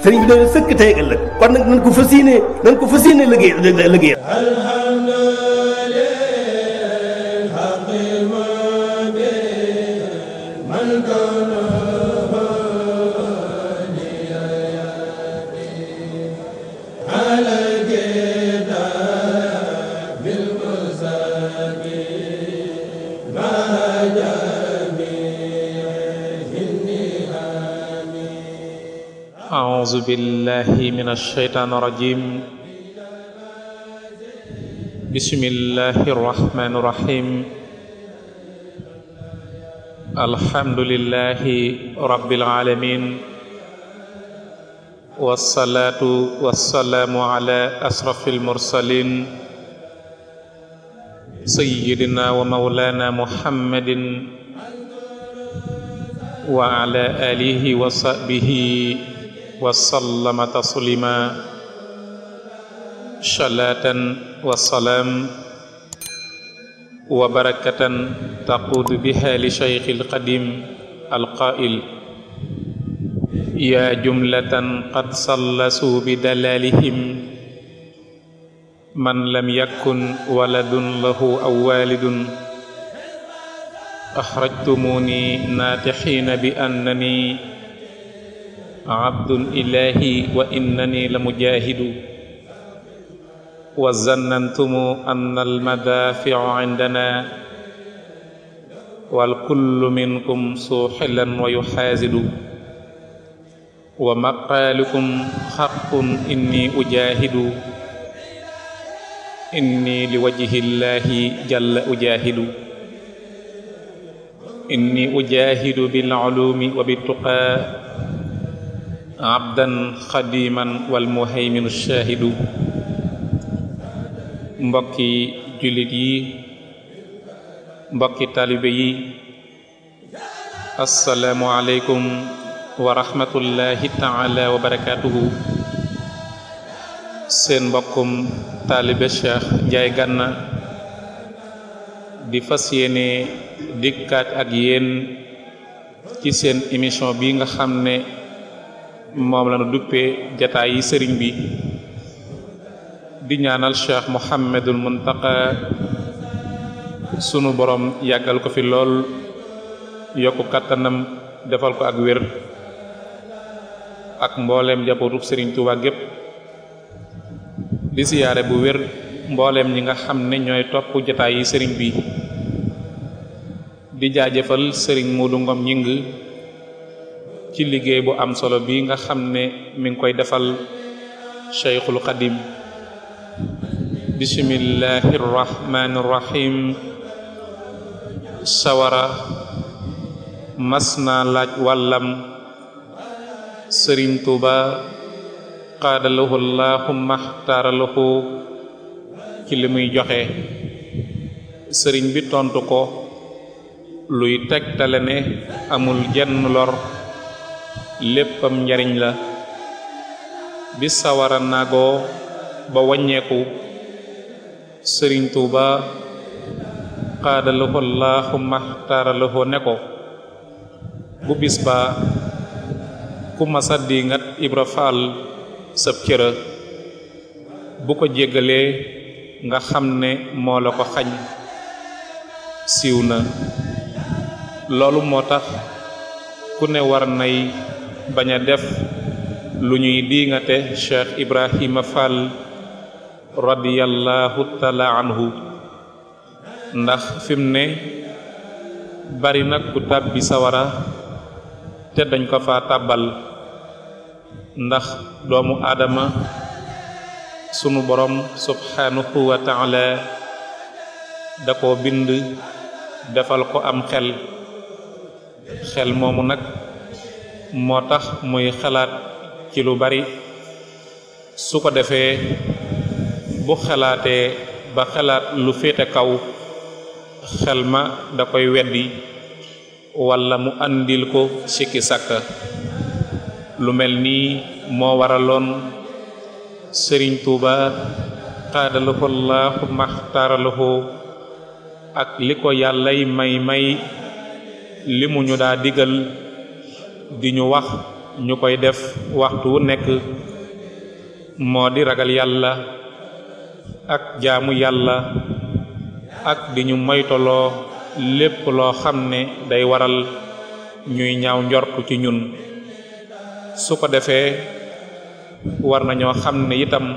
sëriñ bi dañu sëkk tey ëllëg kon nag nañ ko fas yéene liggéey أعوذ بالله من الشيطان الرجيم بسم الله الرحمن الرحيم الحمد لله رب العالمين والصلاة والسلام على أشرف المرسلين سيدنا ومولانا محمد وعلى آله وصحبه وسلم تسليما صلاة وسلام وبركة تقود بها لشيخ القديم القائل يا جملة قد صلصوا بدلالهم من لم يكن ولد له أو والد أخرجتموني ناطحين بأنني عبد إلهي وإنني لمجاهد وظننتم أن المدافع عندنا والكل منكم سوحلا ويحازد ومقالكم حق إني أجاهد إني لوجه الله جل أجاهد إني أجاهد بالعلوم وبالتقى abdan xadiman wal muhayminu shaahidu. mbokki jullit yi, mbokki talibe yi, assalaamu aleykum wa rahmatullahi taala wa barakaatuhu. seen mbokkum talibe Cheikh Ndiaye Gana di fas yéene dikkaat ak yéen ci seen émission bi nga xam ne moom la nu duppee jataay yi sëriñ bi, di ñaanal Cheikh Mouhamadul Muntaqa sunu borom yàggal ko fi lool, yokku kattanam, defal ko ak wér ak mbooleem njabootu sëriñ Tuubaa gépp. di siyaare bu wér mbooleem ñi nga xam ne ñooy topp jataay yi sëriñ bi, di jaajëfal sëriñ Moodu Ngom ñing ci liggéey bu am solo bi nga xam ne mi ngi koy defal Cheikhul Xadim. bismillahi rrahmani rrahim. sawara mas naa laaj wàllam sëriñ Tuuba qaadalahu llahumma xtaaralahu ci li muy joxe. sëriñ bi tontu ko luy tegtale ne amul jenn lor, léppam njariñ la. bi sawara nagoo ba wàññeeku, sëriñ Tuuba qaadalahu llahumma xtaaralahu ne ko bu bis ba ku masa dingat Ibra Faal sab cëra, bu ko jéggalee nga xam ne moo la ko xañ. siiw na loolu moo tax ku ne war nay bañ a def lu ñuy diingate Cheikh Ibrahima Fall radiyallahu taala anhu, ndax fi mu ne bari nag ku tàbbi sawara te dañ ko fa tàbbal, ndax doomu aadama sunu borom subhanahu wa taala da ko bind defal ko am xel moomu nag moo tax muy xalaat ci lu bari. su ko defee bu xalaatee ba xalaat lu féete kaw, xel ma da koy weddi walla mu andil ko sikki sàkka. lu mel nii moo waraloon sëriñ Tuuba qaadalahu llaahu maxtaaralahu ak li ko yàllay may li mu ñu daa digal di ñu wax ñu koy def waxtu wu nekk moo di ragal yàlla ak jaamu yàlla ak di ñu moytoloo lépp loo xam ne day waral ñuy ñaaw njortu ci ñun. su ko defee war nañoo xam ne itam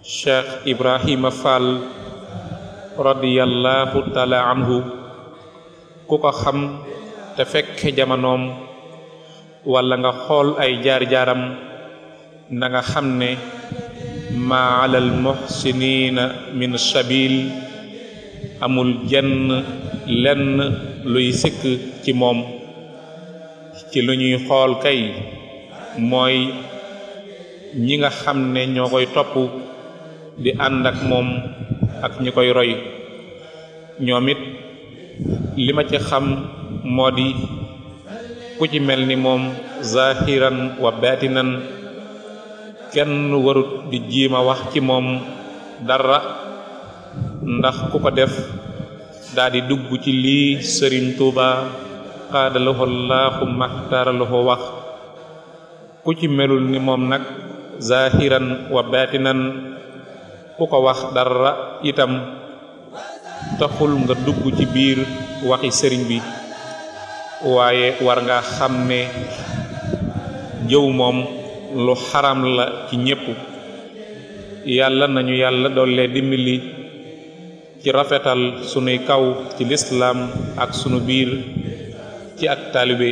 Cheikh Ibrahima Fall radiyallahu taala anhu ku ko xam te fekke jamonoom walla nga xool ay jaar-jaaram na nga xam ne ma alal muhsinina min sabil amul lenn luy sikk ci moom. ci lu ñuy xool kay mooy ñi nga xam ne ñoo koy topp di ànd ak moom ak ñi koy roy. ñoom it li ma ci xam moo di ku ci mel ni moom zahiran wa batinan kenn warut di jiima wax ci moom dara, ndax ku ko def daldi dugg ci lii Sëriñ Tuuba xaadalahu Allahu maxtaaralahu wax. ku ci melul ni moom nag zahiran wa batinan ku ko wax dara itam taxul nga dugg ci biir waxi sëriñ bi. waaye war nga xam ne jëw moom lu xaram la ci ñépp. yàlla nañu yàlla doole dimbali ci rafetal sunuy kaw ci lislaam ak sunu biir ci ak taalibe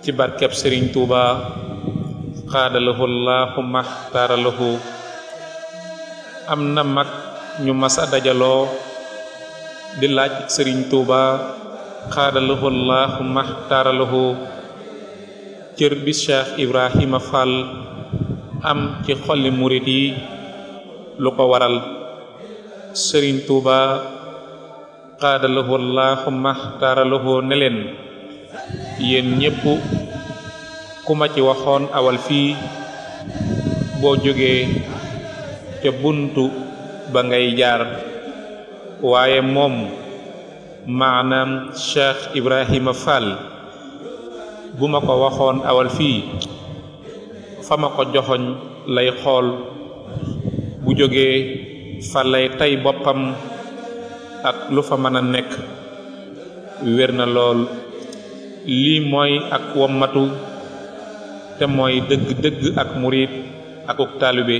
ci barkeb Sëriñ Tuuba xaadalahu Allahu maxtaaralahu. am na mag ñu masa dajaloo di laaj Sëriñ Tuuba xaadalahu Allahu maxtaaralahu cër bi Cheikh Ibrahima Fall am ci xolli murit yi lu ko waral. Sëriñ Tuuba xaadalahu Allahu maxtaaralahu ne leen yéen ñépp ku ma ci waxoon awal fii boo jógee ca buntu ba ngay jaar. waaye moom maanaam Cheikh Ibrahima Fall bu ma ko waxoon awal fii fa ma ko joxoñ lay xool, bu jógee fa lay tey boppam ak lu fa mën a nekk. wér na lool lii mooy ak wommatu te mooy dëgg-dëgg ak murit akuk taalibe.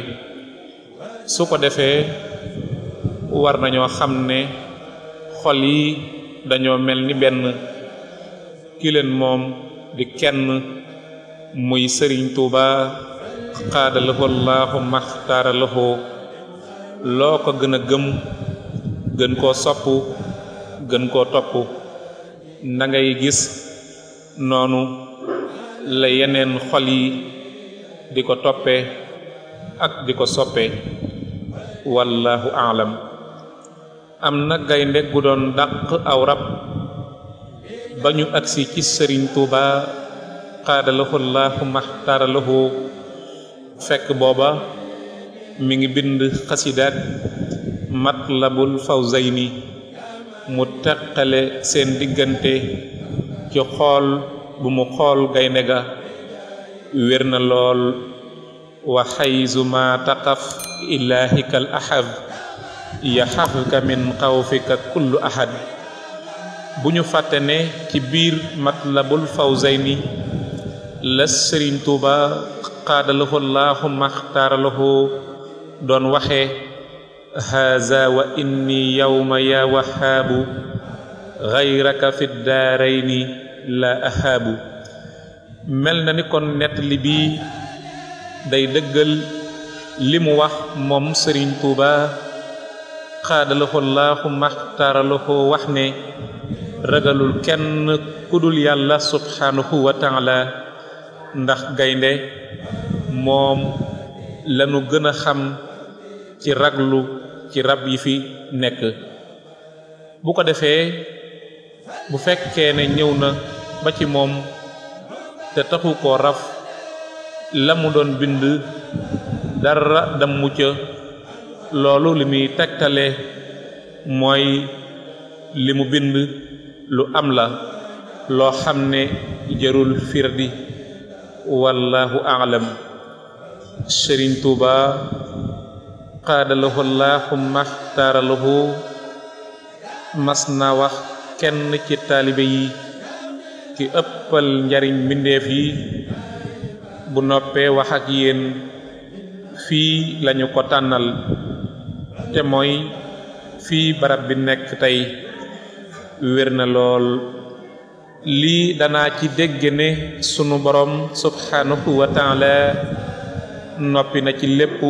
su ko defee war nañoo xam ne xol yi dañoo mel ni benn. ki leen moom di kenn muy Sëriñ Tuuba xaadalahu Allahu maxtaaralahu. loo ko gën a gëm gën koo sopp gën koo topp na ngay gis noonu la yeneen xol yi di ko toppe ak di ko soppe. wallahu aalam. am na gaynde gu doon dàq aw rab ba ñu agsi ci Sëriñ Tuuba xaadalahu Allahu maxtaaralahu fekk booba mi ngi bind xasidaat Matlabul Fawzayni mu teqale seen diggante ci xool bu mu xool gaynde ga. wér na lool wa xayzu ma taqaf ilaahikal ahad yaxafka min xawfika kullu ahad. bu ñu fàtte ne ci biir Matlabul Fawzayni la Sëriñ Tuuba xaadalahu Allahu maxtaaralahu doon waxe haza wa inni yawma ya wahaabu gayraka fi daarayni la ahaabu. mel na ni kon nettali bii day dëggal li mu wax moom Sëriñ Tuuba xaadalahu Allahu maxtaaralahu wax ne ragalul kenn kudul yàlla subhanahu wa taala, ndax gaynde moom lanu gën a xam ci raglu ci rab yi fi nekk. bu ko defee bu fekkee ne ñëw na ba ci moom te taxu koo raf la mu doon bind dara dammu ca, loolu li muy tegtale mooy li mu bind lu am la loo xam ne jërul firdi wallahu a'lam. Sëriñ Tuuba qaadalahu laahu maxtaaralahu mas na wax kenn ci taalibe yi ki ëppal njariñ mbindeef yi bu noppee wax ak yéen fii lañu ko tànnal te mooy fii barab bi nekk tey wér na lool. lii danaa ci dégg ne sunu borom subhanahu wa taala noppi na ci lépp,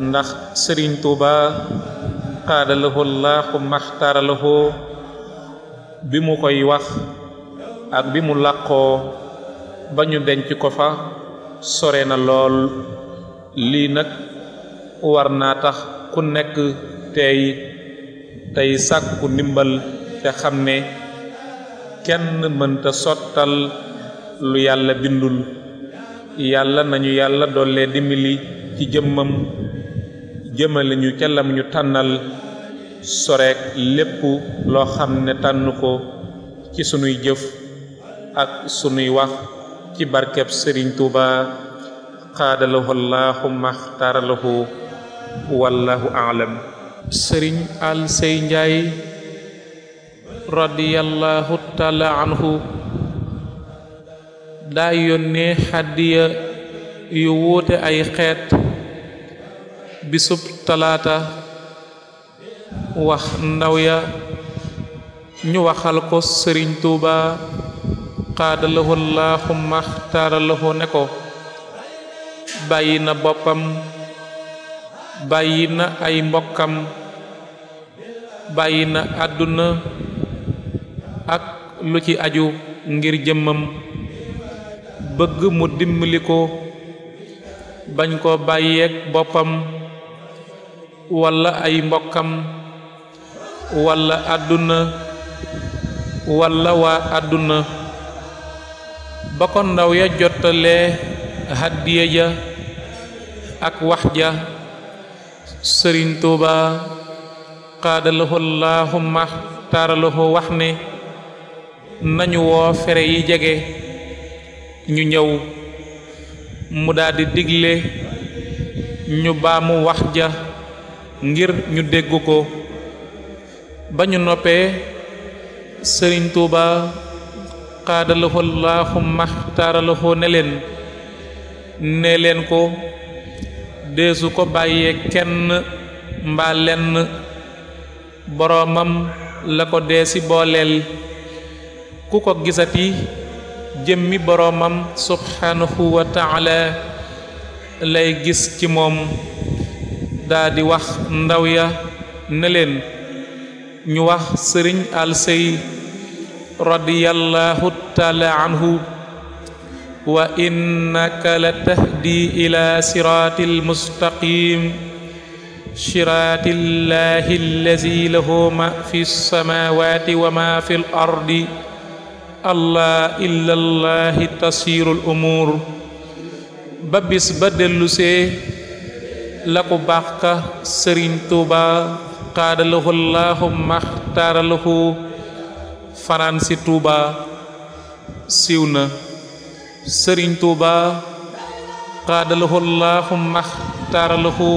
ndax Sëriñ Tuuba qaadalahu laahu maxtaaralahu bi mu koy wax ak bi mu làqoo ba ñu denc ko fa sore na lool. lii nag war naa tax ku nekk tey sàkku ndimbal te xam ne kenn mënta sottal lu yàlla bindul. yàlla nañu yàlla doole dimbali ci jëmmam jëmale ñu ca lam ñu tànnal soreek lépp loo xam ne tànn ko ci sunuy jëf ak sunuy wax ci barkeb Sëriñ Tuuba qaadalahu laahu maxtaaralahu wallahu a'lam. Sëriñ Alsey Njaay radiyallahu taala anhu daa yónnee xaddiya yu wuute ay xeet bisub talaata wax ndaw ya ñu waxal ko Sëriñ Tuuba qaadalahu laahu maxtaaralahu ne ko bàyyi na boppam, bàyyi na ay mbokkam, bàyyi na àdduna ak lu ci aju ngir jëmmam, bëgg mu dimbali ko bañ ko bàyyeek boppam walla ay mbokkam walla àdduna walla waa àdduna. ba ko ndaw ya jottalee hadiya ja ak wax ja, Sëriñ Tuuba qaadalahu laahu maxtaaralahu wax ne nañu woo fere yi jege ñu ñëw. mu daldi digle ñu baamu wax ja ngir ñu dégg ko. ba ñu noppee Sëriñ Tuuba qaadalahu laahu maxtaaralahu ne leen ko deesu ko bàyyee kenn mbaa lenn, boroomam la ko deesi booleel. ku ko gisati jëmmi boroomam subhanahu wa taala lay gis ci moom. daa di wax ndaw ya ne leen ñu wax Sëriñ Alsey radiyallahu taala anhu wa innaka la tahdi ila siraatil mustaqim siraatillahi allazi lahu ma fi samawati wa ma fi l ardi allah illa allahi tasirul umur. ba bis ba dellusee la ko baax ka Sëriñ Tuuba qaadalahu laahu maxtaaralahu fanaan si Tuuba siiw na. Sëriñ Tuuba qaadalahu laahu maxtaaralahu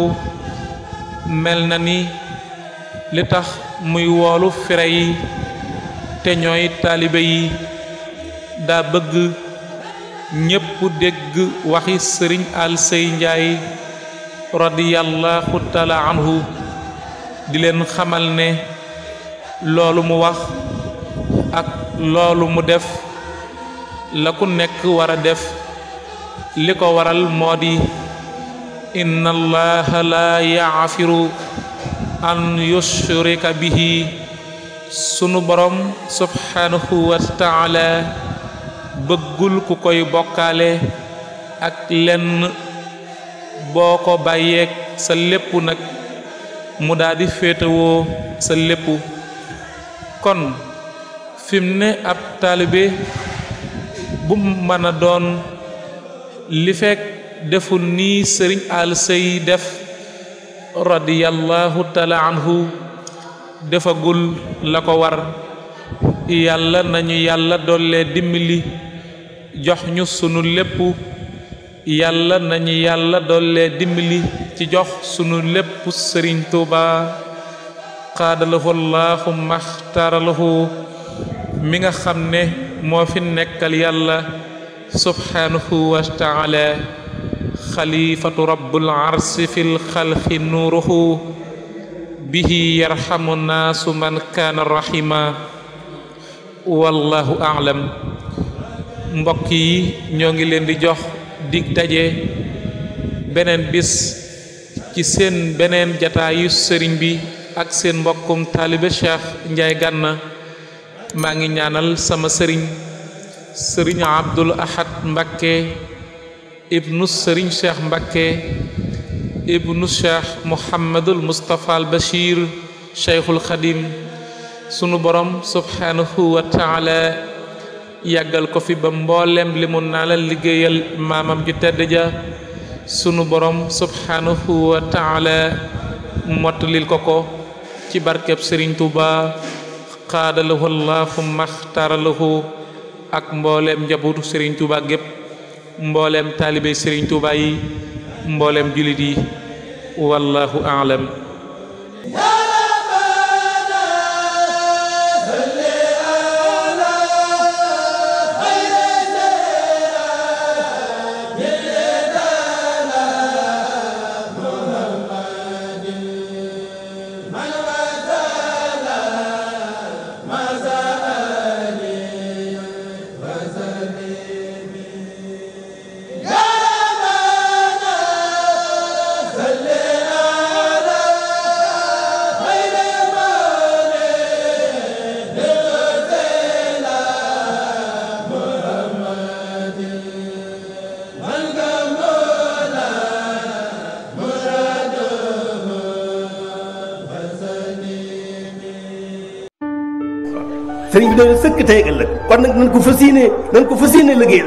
mel na ni li tax muy woolu fere yi te ñooy taalibe yi daa bëgg ñépp dégg waxi Sëriñ Alsey Njaay radiyallahu taala anhu di leen xamal ne loolu mu wax ak loolu mu def la ku nekk war a def. li ko waral moo di inna allaha la ya'firu an yushrika bihi. sunu borom subhanahu wa taala bëggul ku koy bokkaale ak lenn. boo ko bàyyeek sa lépp nag mu daldi féetewoo sa lépp. kon fim ne ab taalibe bu mën a doon li fekk deful nii Sëriñ Alsey def radiyallahu taala anhu defagul la ko war. yàlla nañu yàlla doole dimbali jox ñu sunu lépp yàlla nañu yàlla doole dimbali ci jox sunu lépp sëriñ Tuuba xaadalahu allahu maxtaaralahu mi nga xam ne moo fi nekkal yàlla subhanahu wa taala xalifatu rabbul arsi fil xalqi nuuruhu bihi yarhamu naasu man kaana rahima wallahu a'lam. mbokk yi ñoo ngi leen di jox dig daje beneen bis ci seen beneen jataayu sëriñ bi ak seen mbokkum taalibe Cheikh Ndiaye Gana. maa ngi ñaanal sama sëriñ Abdul Ahad Mbakke ibnu sëriñ Cheikh Mbakke ibnu Cheikh Muhammadul Mustafa al Bashir Cheikhul Khadim sunu borom subhanahu wa taala yàggal ko fi ba mboolem li mu naa la liggéeyal maamam ju tedd ja sunu borom subhanahu wa taala mottalil ko ci barkeb Sëriñ Tuuba xaadalahu allahu maxtaaralahu ak mboolem njabootu Sëriñ Tuuba gépp mboolem taalibe Sëriñ Tuuba yi mboolem julit yi wallahu a'lam. sëriñ bi doon sëkk tey ëllëg kon nag nañ ko fas yéene liggéey